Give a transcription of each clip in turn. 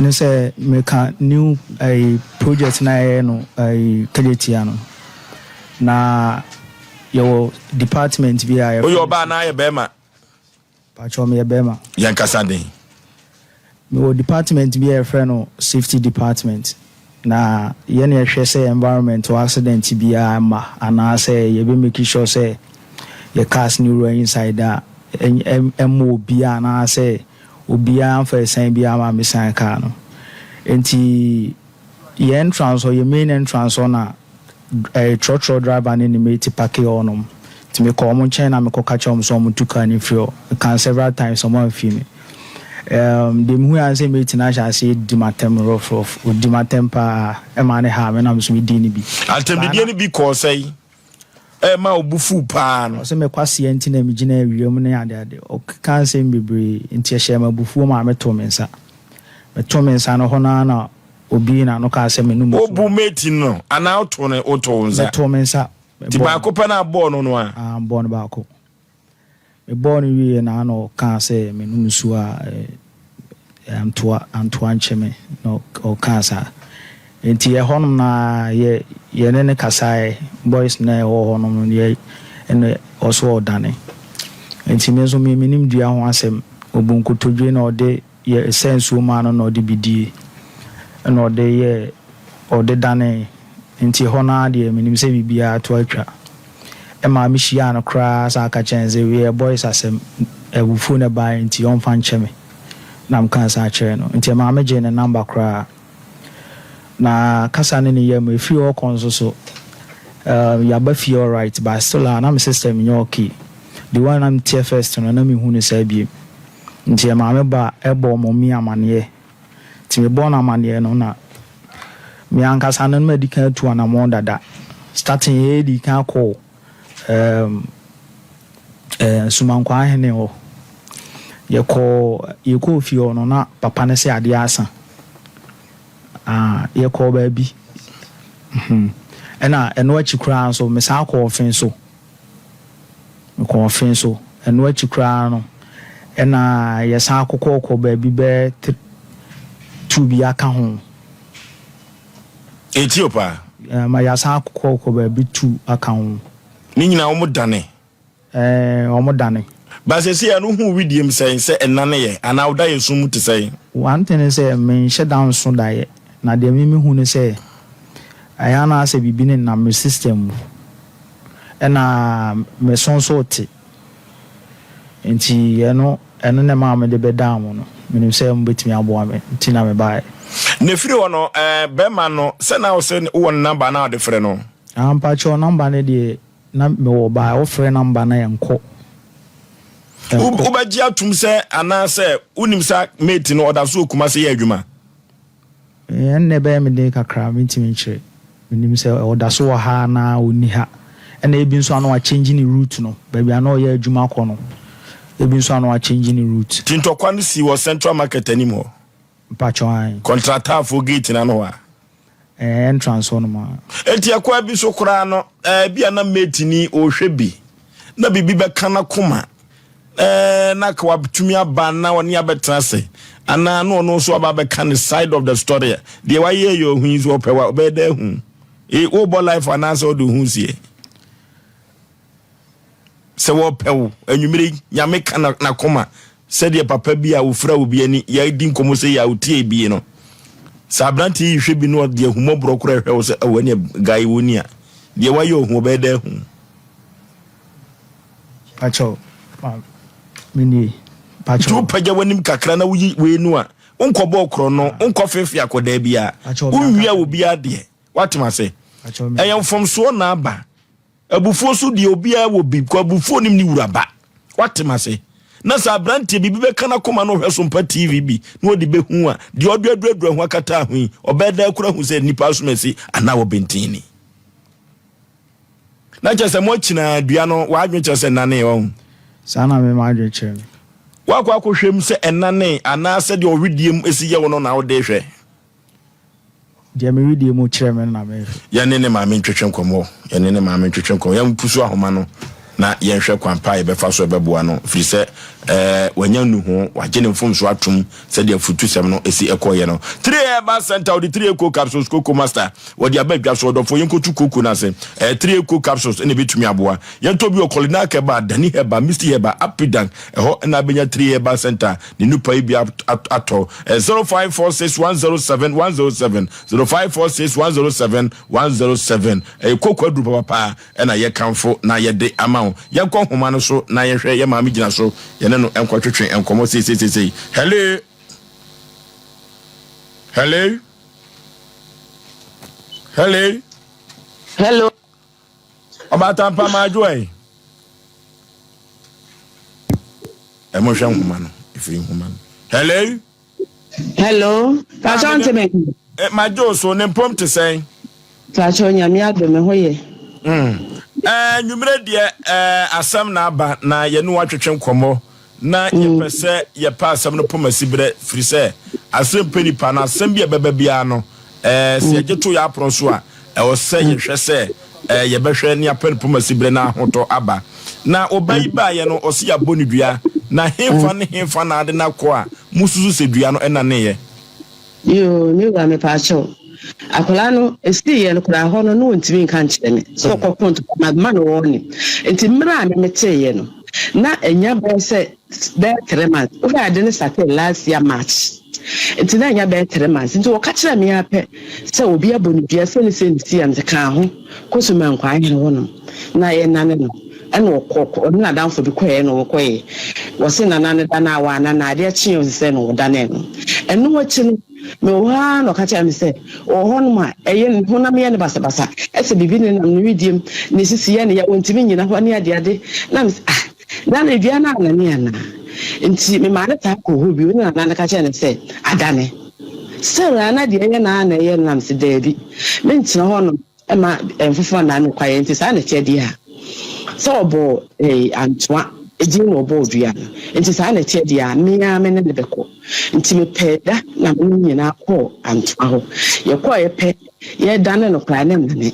Ɛne sɛ meka new ɛyi project na yɛyɛ no ɛyi Kejetia no, na yɛwɔ department bi a yɛfrɛ Woyɛ no ɔbaa anaa yɛ bɛrima? Pakyɛw, meyɛ bɛrima. Yɛnkasa den. Mewɔ department bi a yɛfrɛ no safety department, na yɛne yɛhwɛ sɛ environment or accident biara mma, anaasɛ yɛbɛ make sure sɛ yɛ cars ne wura inside a ɛmmɔ obiara, anaasɛ obiara mfa ɛsan biara ma mesan car no. Nti yɛ entrance hɔ, yɛ main entrance hɔ, na ɛyɛ trɔtrɔ driver ne ne mate park hɔnom. Nti mekɔ ɔmo nkyɛn na mekɔka kyerɛ ɔmo sɛ ɔmo tu car no firi hɔ. Meka several times, ɔmo amfi me. Deɛ mehu ya sɛ mate no ahyɛ ase di m'atɛm rough rough. Ɔdi m'atɛm paa, ɛma ne ha me, nam so medi ne bi. Atɛmdidie no bi kɔɔ sɛi ɛma wo bu fuu paa no? Ɔsɛ mekɔ aseɛ nti na megyina awiam ne adeade. Ɔkeka nsɛm bebree, nti ɛhyɛ me abufuo ma meto me nsa. Meto me nsa no hɔ no na obi na no kaa sɛ menum. Wobu mate no anaa woto ne woto wo nsa? Meto me nsa. Nti baako pɛ no abɔɔ no no a? Ah, bɔɔ no baako. Mebɔɔ no wie na ana ɔkaa sɛ menum nsuo a antoa antoa nkyɛ me, na ɔkaa saa. Nti ɛhɔnom na yɛ yɛne ne kasaeɛ. Boys na ɛwɔ hɔnom no, yɛ ɛna ɔso ɔdane. Nti me nso me menim dua ho asɛm. Ɔbu nkotodwe na ɔde yɛ sɛ nsuo maa no na ɔde bi die, ɛna ɔde yɛ ɔde dane. Nti hɔ naa deɛ, menim sɛ biribiara to atwa. Ɛma mehyia no koraa saa aka kyerɛ no sɛ wei boys asɛm, awufuo na ɛbaeɛ, nti ɔmfa nkyɛ me, na meka saa kyerɛ no. Nti ɛma megye ne number koraa na kasa ne ne yɛ mu. Ɛfiri hɔ kɔ nso so, yɛaba fie, alright, but still a na me system nyɛ okay. The one na meteɛ first no na mehu no saa biem. Nti ɛma me ba ɛbɔ ɔmɔ mi amanneɛ. Nti mebɔ no amanneɛ no, na me ankasa no madi kan atu anammɔn dada. Starting yɛdi kan kɔ Sumankwaa hene hɔ. Yɛkɔɔ fie hɔ no, na papa no sɛ adeɛ asa. Ah, yɛkɔɔ baabi. Ɛna ɛno akyi koraa nso, mesan kɔɔ ɔfen so. Mekɔɔ ɔfen so. Ɛno akyi koraa no, ɛna yɛsan akokɔɔkɔ baabi bɛyɛ two bi aka ho. Ɛtio paa. Ma yɛasan akokɔɔkɔ baabi two aka ho. Ne nyinaa wɔn dane? Ɛɛ, wɔn dane. Basɛsi ɛno hu widiem sɛn sɛ ɛnane yɛ anaa woda yɛ sum mu te sɛn? One thing sɛ menhyɛ da nso daeɛ, na deɛ mimi hu ne sɛ ɛyɛ anaasɛ biribi ne nam me system mu, ɛna me so nso te. Nti ɛno na maa mede bɛdaa mo no. Menim sɛ mobɛtumi aboa me, nti na mebaeɛ. Na ɛfiri hɔ no, bɛrima no sɛ na wo sɛ wowɔ ne number na wode frɛ no? Ampakyɛw, number no deɛ na mewɔ baa, wofrɛ number na yɛnkɔ. Wobɛgye atom sɛ anaasɛ wonim sɛ mate no ɔda so okuma sɛ yɛ adwuma? Ɛnnɛ bɛyɛ me den kakra, mentumi nkyerɛ. Menim sɛ ɔda so wɔ ha anaa ɔnni ha. Ɛna ebi nso ano akyɛngye ne route no, baabi a na ɔyɛ adwuma kɔ no, ebi nso ano akyɛngye ne route. Nti ntɔkwa no si wɔ Central Market anim hɔ? Mpakyɛw, ae. Kɔntrataafoɔ gate no ano hɔ a? Ɛɛ, entrance hɔ nom a. Enti ɛkwan bi so koraa no, bi a na mate ni ɔrehwɛ bi na biribi bɛka n'akoma, na ka watumi aba na ɔne abɛtena ase, anaa na ɔno nso aba abɛka ne side of the story. Deɛ wayɛ yɛ ɔhu yi nso, ɔpɛ wa ɔbɛyɛ dɛ ahu wobɔ life anaasɛ ɔde hu sie sɛ wɔpɛ wo anwummere. Nyame ka n'akoma sɛdeɛ papa bi a wofira wo bi ani yɛdi nkɔmmɔ sɛ yɛ a wotie bie no sɛ aberante yi hwɛ bi no, ɔde ahummɔborɔ koraa hwɛ wo sɛ ɛwɔ ne guy wɔ ni a deɛ wayɛ ɔhu ɔbɛyɛ dɛ ahu. Pakyɛw, menie. Nti wopagya w'anim kakra na woyi wei no a, wonkɔbɔ korɔ no, wonkɔ fefe akɔdaa bi a wonwia wɔ biara deɛ woatem ase. Ɛyɛ mfomsoɔ na aba. Abufuo so deɛ, obiara wɔ bi kɔ abufuo nim ne wura ba. Woatem ase na sɛ aberanteɛ biribi bɛka n'akoma no, ɔhwɛ so mpa TV bi na ɔde bɛhu a, deɛ ɔde aduradura ho akata ho yi, ɔbɛyɛ dan kora hu sɛ nnipa asom asi anaa wɔbɛntin ni. Na kyerɛ sɛ mo akyinaa dua no, w'adwene kyerɛ sɛ nane ɔho? Saa na mema adwene kyerɛ me. Woakɔ akɔhwɛ mu sɛ ɛnane anaasɛ deɛ ɔwedie mu ɛsi yɛ wo no na wode hwɛ? Deɛ meredie mu kyerɛ me no na mehwɛ. Yɛne ne maame ntwetwe nkɔmmɔ, yɛne ne maame ntwetwe nkɔmmɔ. Yɛmpusu ahoma no na yɛnhwɛ kwan pa a yɛbɛfa so ɛbɛboa no, firi sɛ Wanya nnuho, wagye ne mfomso atom sɛdeɛ afutusɛm no si kɔeɛ no. Three Herbal Center, wɔde Three Eco Capsules, Cocoa Master, wɔde aba adwa so. Ɔdɔfoɔ, yɛnkɔtu koko no ase. Three Eco Capsules na ɛbɛtumi aboa. Yɛntɔ bi wɔ Kolinak Herbal, Dani Herbal, Misty Herbal, Apidank, ɛhɔ na abɛnya Three Herbal Center ne nnupa yi bi atɔ. 0546 107 107, 0546 107 107. Ɛyɛ koko aduru papapaa na yɛkamfo na yɛde ama wo. Yɛnkɔ nhoma no so na yɛhwɛ yɛ maame gyina so, yɛne no nkɔtwetwe nkɔmmɔ seiseiseisei. Hello! Hello! Hello! Hello! Ɔbaatampa maadwo ɛ. Ɛmo hwɛ nhoma no, ɛfiri nhoma no. Hello! Hello, Pacho nte me. Eh, madwo so ne mpom te sɛn? Pacho nyame adom me ho yɛ. Mm. Eh, nwumire deɛ eh, asɛm na aba na yɛne watwetwe nkɔmmɔ na mm. yɛpɛ sɛ yɛpɛ asɛm no poma si berɛ firi sɛ asɛm pɛ nipa no asɛm bi a ɛbɛba biara no eh, sɛ mm. yɛgye to yɛ apono so a Ɛwɔ sɛ yɛhwɛ sɛ yɛbɛhwɛ ne apɛ no poma siberɛ na ahotɔ aba. Na ɔba yi baeɛ no, ɔse yɛabɔ no dua, na hefa ne hefa na ade no akɔ a mosusu sɛ dua no naneeɛ? Yoo me wura mepaakyɛw akwadaa no esiiɛ no koraa hɔ no na ɔntumi nka nkyerɛ me sɛ ɔkɔko ntɔkwa ma ma no wɔne nti mmerɛ a me meteeɛ no na ɛnya bɛyɛ sɛ bɛyɛ 3 months. Wohwɛ ade no started last year March, nti na ɛnya bɛyɛ 3 months. Nti wɔka kyerɛ me ara pɛ sɛ obi abɔ no dua sɛ ne sɛ ne si a, mede kaa ho kɔ so ma nkwaa hene hɔnom na yɛnane no. Ɛna ɔkɔ ɔne n'adamfo bi kɔɛ na wɔkɔɛ wɔse nana no da no a wɔana na adeɛ kyeɛ ɔse sɛ no wɔdanee no. Ɛno akyi no mewɔ hɔ ara na ɔka kyerɛ me sɛ ɔwɔ hɔnom a ɛyɛ ne honam yɛ no basabasa, ɛsɛ biribi ne nam ne wedeɛm ne sisi yɛ ne ya, wɔntumi nnyina hɔ ne adeade. Na me sɛ, ah, na ne dua no anane anaa? Nti memaa no taa kɔɔ hɔ bio ne nana no ka kyerɛ no sɛ adane. Still a na deɛ ɛyɛ no ara na ɛyɛ no. Na mese daabi, mentena hɔ nom ma mfoforɔ nnan me kwaeɛ. Nti saa na ɛteɛ deɛ a, sɛ ɔbɔɔ eh, Antoa edin na ɔbɔɔ dua no, nti saa na ɛteɛ deɛ a, me ara me ne no bɛkɔ. Nti mepɛɛ da na me ne no nyinaa kɔɔ Antoa hɔ. Yɛkɔeɛ pɛ, yɛredane no koraa na ɛnnane,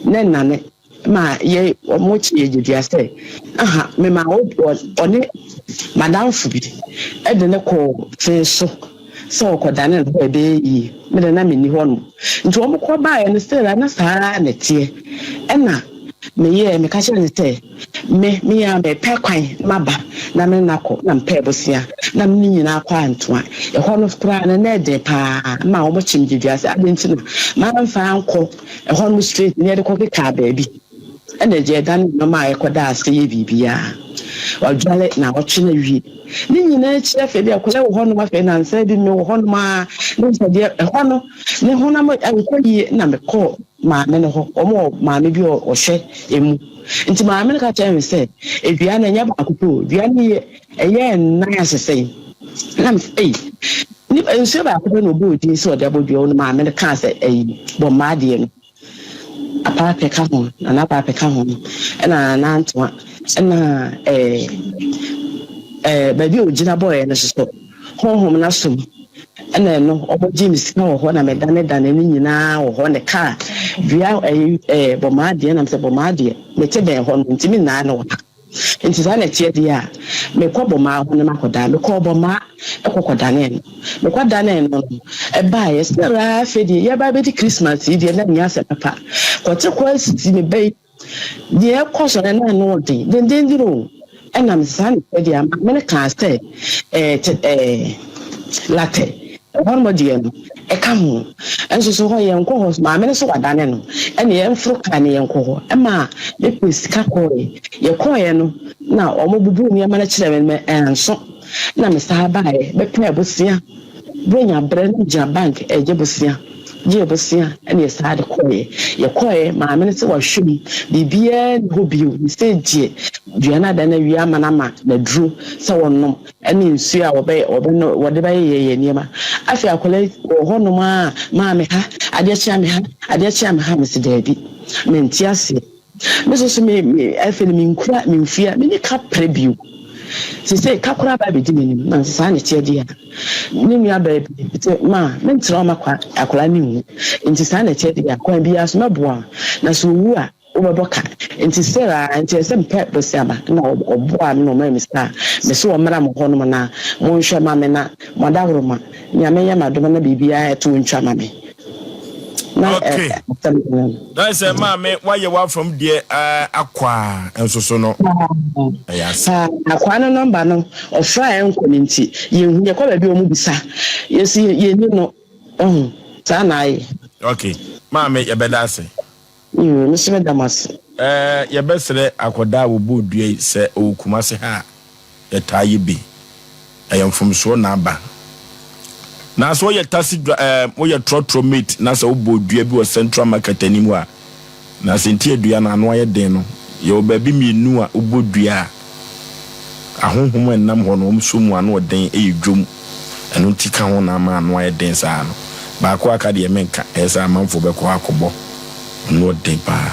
na ɛnnane. Ma yɛ wɔn kyi yɛ gyedua sɛ aha mema ɔne madamfo bi de no kɔɔ fee so sɛ ɔkɔdane no hɔ ɛbɛyɛ yie. Me de na menni hɔ nom, nti wɔn kɔ baeɛ no still na saa ara na ɛteɛ. Ɛna meyɛɛ meka kyerɛ no sɛ me meyɛ a mepɛ kwan maba na me nna kɔ na mepɛ bosea na me ne nyinaa kɔ Antoa. Ɛhɔ no koraa no na ɛden paa ma wɔn kye me gyedua sɛ adɛn nti na mamfa ankɔ ɛhɔ no straight na yɛde kɔkekaa baabi. Ɛna agya ɛda ne nneɛma a yɛkɔda ase yɛ biribiara wadwale na ɔtwe no awie ne nyinaa akyi. Afei deɛ akwadaa wɔ hɔnom, afei nansa bi mewɔ hɔnom a ne sɛ deɛ ɛhɔ no ne honam nkɔ yie na mekɔɔ maame no hɔ. Wɔn wɔ maame bi a ɔhwɛ emu, nti maame no ka kyerɛ me sɛ edua no ɛnyɛ baako pɛ o, dua no yɛ ɛyɛ nnan asesɛn. Na me sɛ ei, nipa nsuo baako pɛ na ɔbɔɔ din sɛ ɔde abɔ dua no. Maame no kaa sɛ ɛyi bɔ mmaa deɛ no apaapɛ ka ho, nana apaapɛ ka ho, ɛna nana Antoa, ɛna ɛɛ ɛɛ baabi a ogyina bɔɔɛ no soso honhom no asom. Ɛna ɛno ɔbɛgye me sika wɔ hɔ na medanedane ne nyinaa wɔ hɔ ne kaa dua ɛyi ɛɛ bɔ mmaa deɛ. Nam sɛ bɔ mmaa deɛ mete bɛn hɔ no nti me nyinaa no wɔ ha. Nti saa na ɛteɛ deɛ a, mekɔ Bɔmaa hɔ na makɔda. Mekɔɔ Bɔmaa kɔ kɔdanee no. Mekɔdanee no no, ɛbaeɛ sɛ ara afei deɛ yɛreba abɛdi Christmas yi deɛ na ɛnyɛ asɛm papa. Kɔte kɔ asisi me ba yi, deɛ ɛkɔ so no na ano ɔden dendenden o. Ɛna me saa na ɛteɛ deɛ a, maame no kaa sɛ ɛɛ te ɛɛ latɛ ɛhɔnom deɛ no ɛka ho nso so hɔ yɛnkɔ hɔ. Maame no so wadane no ɛne yɛmforo kaa ne yɛnkɔ hɔ. Ɛma mepɛ sika kɔɔɛ. Yɛkɔɔɛ no na wɔn bubu nneɛma no kyerɛ me ɛnso na me saa baeɛ bɛpɛɛ bosea bronya berɛ no gyina bank ɛgye bosea gye bosea. Ɛne yɛsaa de kɔɔɛ. Yɛkɔɔɛ, maame no sɛ wahwɛ mu biribiara ni hɔ bio sɛ deɛ dua no adan awie ama no ama n'aduro sɛ wɔnom ɛne nsuo a wɔbɛ wɔbɛno wɔde bɛyɛ yɛ nneɛma. Afei akwadaa yi wɔ hɔnom a maame ha adeɛ kyea me ha, adeɛ kyea me ha. Me si daabi, mente aseɛ. Me nso so me me afei no menkura memfua me ne ka prɛ bio sese ka koraa ba abɛdi m'anim. Na saa ne teɛ deɛ a, ne nua baa bi sɛ ma mentena hɔ ma akwadaa no nwu. Nti saa na ɛteɛ deɛ a, kwan biara so mɛboa na sɛ owu a. Wobɛbɔ ka. Nti still a nti ɛsɛ mepɛ bosea ba na ɔboa me na ɔma me sika a mese ɔmmra mo hɔ nom na monhwɛ ma me na mo adaworoma Nyame nyɛ m'adom na biribiara ɛto ntwa ma me na Okay. asɛm no no. Na sɛ maame woayɛ w'afam deɛ akwaa nso so no ɛyɛ ase. Paa akwaa no nɔmba no ɔfrɛ a ɛnkɔ no nti yɛnhu yɛkɔ baabi a wɔn bisa yɛsi yɛnni no ɔho saa na ayɛ. Okay maame yɛbɛda ase. Yoo me nso meda mo ase. Ɛɛ yɛbɛsrɛ akɔdaa a wɔbɔɔ dua yi sɛ ɔwɔ Kumase ha a yɛtaa yɛ bi. Ɛyɛ mfomsoɔ na aba. Na sɛ woyɛ taxi dri ɛɛ woyɛ trɔtrɔ mate na sɛ wobɔ dua bi wɔ Central Market anim hɔ a, na sɛ nti a dua no ano ayɛ den no, yɛwɔ baabi mmienu a wobɔ dua a, ahonhom a ɛnam hɔ no wɔn sɔ mu ano ɔden yɛ dwom. Ɛno nti ka ho na ama ano ayɛ den saa no. Baako a aka deɛ menka, ɛyɛ sɛ amanfoɔ bɛkɔ hɔ akɔbɔ. Ano ɔden paa.